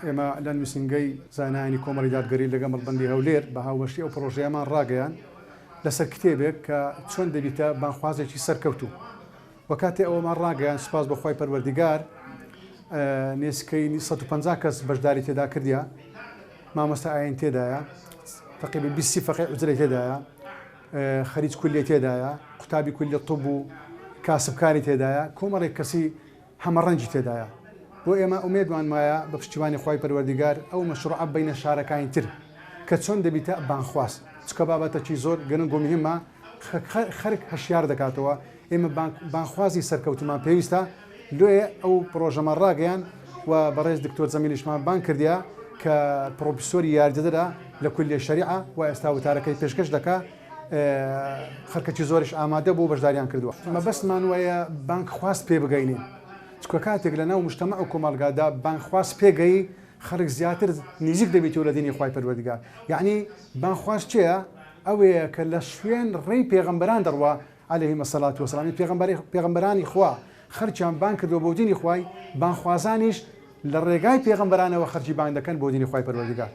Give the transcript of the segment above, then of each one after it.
ئێمە لە نووسینگەی زانایانی کۆمەڵی دادگەری لەگەڵ مەڵبەندی هەولێر بە هاوبەشی ئەو پڕۆژەیەمان ڕاگەیاند لەسەر کتێبێک کە چۆن دەبیتە بانگخوازێکی سەرکەوتوو و کاتێ ئەوەمان ڕاگەیاند سوپاس بۆ خوای پەروەردیگار نێزکەی 150 کەس بەشداری تێدا کردیا مامۆستا ئاین تێدایە تقریبا 20 فەقێ عوجرەی تێدایە خەریج کولیە تێدایە قوتابی کولیە طب و کاسبکاری تێدایە کۆمەڵێک کەسی هەمەڕەنگی تێدایە. بۆ ئێمە ئومێدمان وایە بە پشتیوانی خوای پەروەردیگار ئەو مەشروعە ببەینە شارەکانی تر کە چۆن دەبیتە بانگخواز چونکە بابەتەکی زۆر گرنگ و مهمە خەرک هەشیار دەکاتەوە ئێمە بانگخوازی سەرکەوتومان پێویستە لۆیە ئەو پڕۆژەمان ڕاگەیان و بەڕێز دکتۆر جەمیلیشمان بانگ کردیا کە پڕۆفیسۆری یاریدەدەرە لە کولیەی شەریعە و ئێستا وتارەکەی پێشکەش دەکا. خەڵکەکی زۆریش ئامادە بوو بەشداریان کردووە. مەبەستمان وایە بانگخواز پێ بگەینین، چونکە کاتێک لە ناو موجتەمەع و کۆمەڵگادا بانگخواز پێگەیی خەڵک زیاتر نیزیک دەبیتەوە لە دینی خوای پەروەردگار. یەعنی بانگخواز کێیە؟ ئەوەیە کە لە شوێن ڕێی پێغەمبەران دەڕوا علیهم الصلوة والسلام، پێغەمبەرانی خوا خەڵکیان بانگ کردووە بۆ دینی خوای، بانگخوازانیش لە ڕێگای پێغەمبەرانەوە خەرکی بانگ دەکەن بۆ دینی خوای پەروەردگار.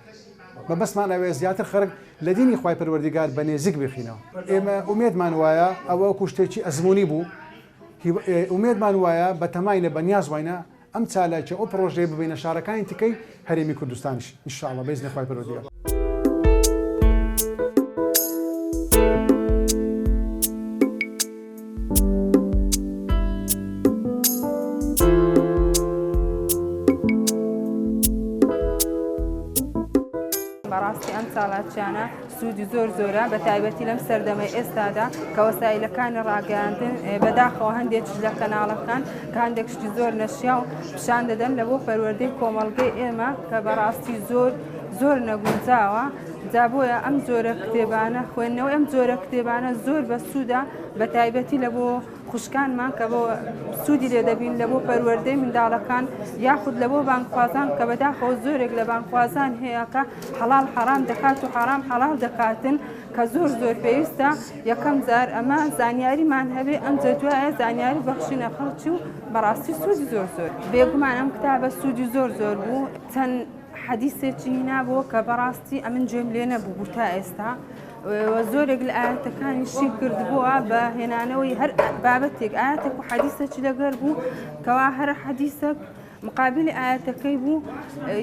مەبەستمان ئەوەیە زیاتر خەرک لە دینی خوای پەروەردگار بە نێزیک بخینەوە. ئێمە ئومێدمان وایە ئەوە وەکو شتێکی ئەزموونی بوو، ئومێدمان وایە بە تەماینە بە نیاز واینە ئەم چالاکیە ئەو پڕۆژەیە ببەینە شارەکانی تکەی هەرێمی کوردستانیش ان شاء اللە بە ئیزنی خوای پەروەردگار. بەڕاستی ئەم چالاکیانە سوودی زۆر زۆرە بە تایبەتی لەم سەردەمەی ئێستادا کە وەسایلەکانی ڕاگەیاندن بەداخەوە هەندێکش لە کەناڵەکان کە هەندێک شتی زۆر نەشیاو پیشان دەدەن لە بۆ پەروەردەی کۆمەڵگەی ئێمە کە بەڕاستی زۆر زۆر نەگونجاوە جا بۆیە ئەم جۆرە کتێبانە خوێندنەوەی ئەم جۆرە کتێبانە زۆر بەسوودە بە تایبەتی لە بۆ خوشکانمان کە بۆ سوودی لێ دەبین لە بۆ پەروەردەی منداڵەکان یاخود لە بۆ بانگخوازان کە بەداخەوە زۆرێک لە بانگخوازان هەیە کە حەڵاڵ حەرام دەکات و حەرام حەڵاڵ دەکاتن کە زۆر زۆر پێویستە یەکەم جار ئەمە زانیاریمان هەبێ ئەمجا دوایە زانیاری بەخشینە خەڵکی و بەڕاستی سوودی زۆر زۆر بێگومان ئەم کتابە سوودی زۆر زۆر بوو چەند حەدیسێکی هینابووە کە بەڕاستی ئەمن گوێم لێ نەبوو بوو تا ئێستا و زۆرێک لە ئاەتەکانی شی کردبووە بە هێنانەوەی هەر بابەتێک ئاەتێک و حەدیسێکی لەگەر بوو کەوا هەر حەدیسەک مقابلی ئاەتەکەی بوو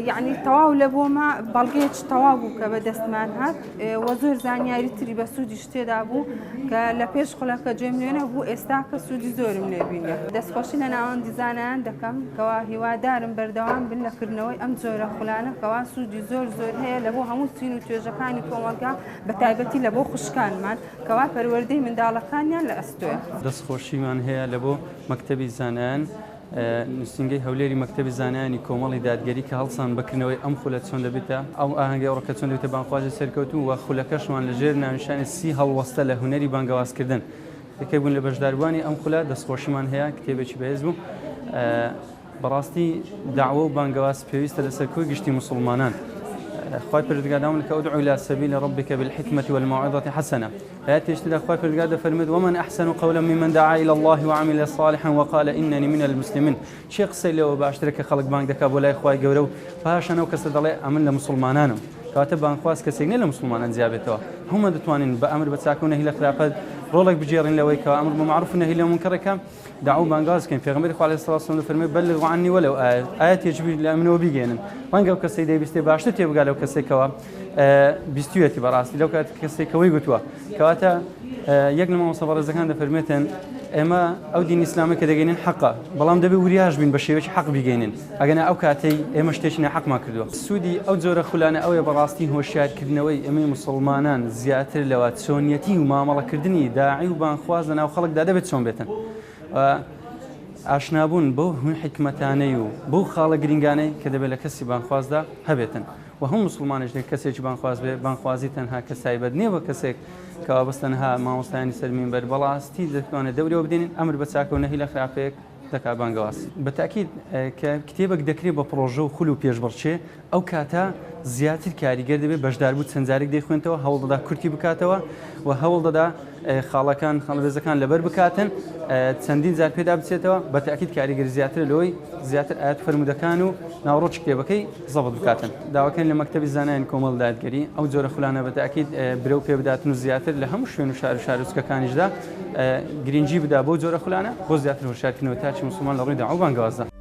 یعنی تەواو لە بۆمە بەڵگەیەکی تەواو بوو کە بە دەستمان هات وە زۆر زانیاری تری بە سوودیش تێدا بوو کە لە پێش خولەکە گوێم لێ نەبوو ئێستا کە سوودی زۆرم لێ بینی. دەستخۆشی لە ناوەندی زانایان دەکەم کەوا هیوادارم بەردەوام بن لە کردنەوەی ئەم جۆرە خولانە کەوا سوودی زۆر زۆر هەیە لە بۆ هەموو چین و توێژەکانی کۆمەڵگا بە تایبەتی لە بۆ خوشکانمان کەوا پەروەردەی منداڵەکانیان لە ئەستۆیە. دەستخۆشیمان هەیە لە بۆ مەکتەبی زانایان نووسینگەی هەولێری مەکتەبی زانایانی کۆمەڵی دادگەری کە هەڵسان بە کردنەوەی ئەم خولە چۆن دەبێتە ئەو ئاهەنگەی ئەوڕۆ کە چۆن دەبێتە بانگخوازی سەرکەوتوو و خولەکەشمان لە ژێر ناونیشانی سی هەڵوەستە لە هونەری بانگەوازکردن یەکێک بوون لە بەشداربووانی ئەم خولە دەستخۆشیمان هەیە کتێبێکی بەهێز بوو بەڕاستی داوە و بانگەواز پێویستە لەسەر کۆی گشتی مسلمانان خوای پەروەردگار داوم لك ادع الى سبيل ربك بالحكمة والموعظة حسنة ئایەتێکی تردا خوای پەروەردگار دەفەرموێت ومن احسن قولا ممن دعا الى الله وعمل صالحا وقال اننی من المسلمین کێ قسەی لەوە باشترە کە خەڵک بانگ دەکات بۆ لای خوای گەورە و پاشان ئەو کەسە دەڵێ ئەمن لە موسڵمانانم کەواتە بانگخواز کەسێک نیە لە موسڵمانان جیا بێتەوە هەموومان دەتوانین بە ئەمر بە چاکە و نەهی لە خراپە ڕۆڵێک بگێڕین لەوەی کەوا ئەمر بە مەعروف و نەهی لە مونکەڕێکە دەعوە و بانگەواز بکەین پێغەمبەری خوا علیه الصلوة والسلام دەفەرموێ بلغوا عنی ولو آیە ئایەتێک بیر لە منەوە بیگەێنن ڕەنگە ئەو کەسەی دەیبیستێ باشتر تێبگا لەو کەسێک کەوا بیستویەتی بەڕاستی لەو کات کەسێک کەوەی گوتووە کەواتە یەک لە مامۆستا بەڕێزەکان دەفەرمێتن ئێمە ئەو دین ئیسلامە کە دەگەینن حەقە بەڵام دەبێ وریاش بین بە شێوەیەکی حەق بیگەینن ئەگەنا ئەو کاتەی ئێمە شتێکی ناحەقمان کردووە سوودی ئەو جۆرە خولانە ئەوەیە بەڕاستی هۆشیارکردنەوەی ئێمەی موسڵمانان زیاتر لەوە چۆنیەتی و مامەڵەکردنی داعی و بانگخواز لەناو خەڵکدا دەبێت چۆن بێتن و ئاشنابوون بەو حیکمەتانەی و بەو خاڵە گرنگانەی کە دەبێت لە کەسی بانگخوازدا هەبێتن و هەموو موسڵمانیش دەبێت کەسێکی بانگخواز بێت بانگخوازی تەنها کەس تایبەت نییە بە کەسێک کەوا بەس تەنها مامۆستایانی سەر مینبەر بەڕاستی دەتوانێت دەورەوە بدێنین ئەمر بە چاکە و نەهی لە خراپەیەک دەکات بانگەواز. بە تەئکید کە کتێبێک دەکرێت بە پڕۆژە و خول و پێشبڕکێ، ئەو کاتە زیاتر کاریگەر دەبێت، بەشداربوو چەند جارێک دەیخوێنتەوە، هەوڵ دەدا کورتی بکاتەوە و هەوڵ دەدا خاڵەکان خاڵبێزەکان لەبەر بکاتن چەندین جار پێدا بچێتەوە بە تاکید کاریگەری زیاتر لەوەی زیاتر ئاەت فەرمودەکان و ناوەڕۆکی کتێبەکەی زەبت بکاتن. داواکەین لە مەکتەبی زانایان کۆمەڵ دادگەری ئەو جۆرە خولانە بە تاکید برەو پێ بداتن و زیاتر لە هەموو شوێن و شار و شارۆچکەکانیشدا گرنگی بدا بەو جۆرە خولانە بۆ زیاتر هۆشیارکردنەوە تاکی موسڵمان لە ڕووی دەعوە و بانگەوازدا.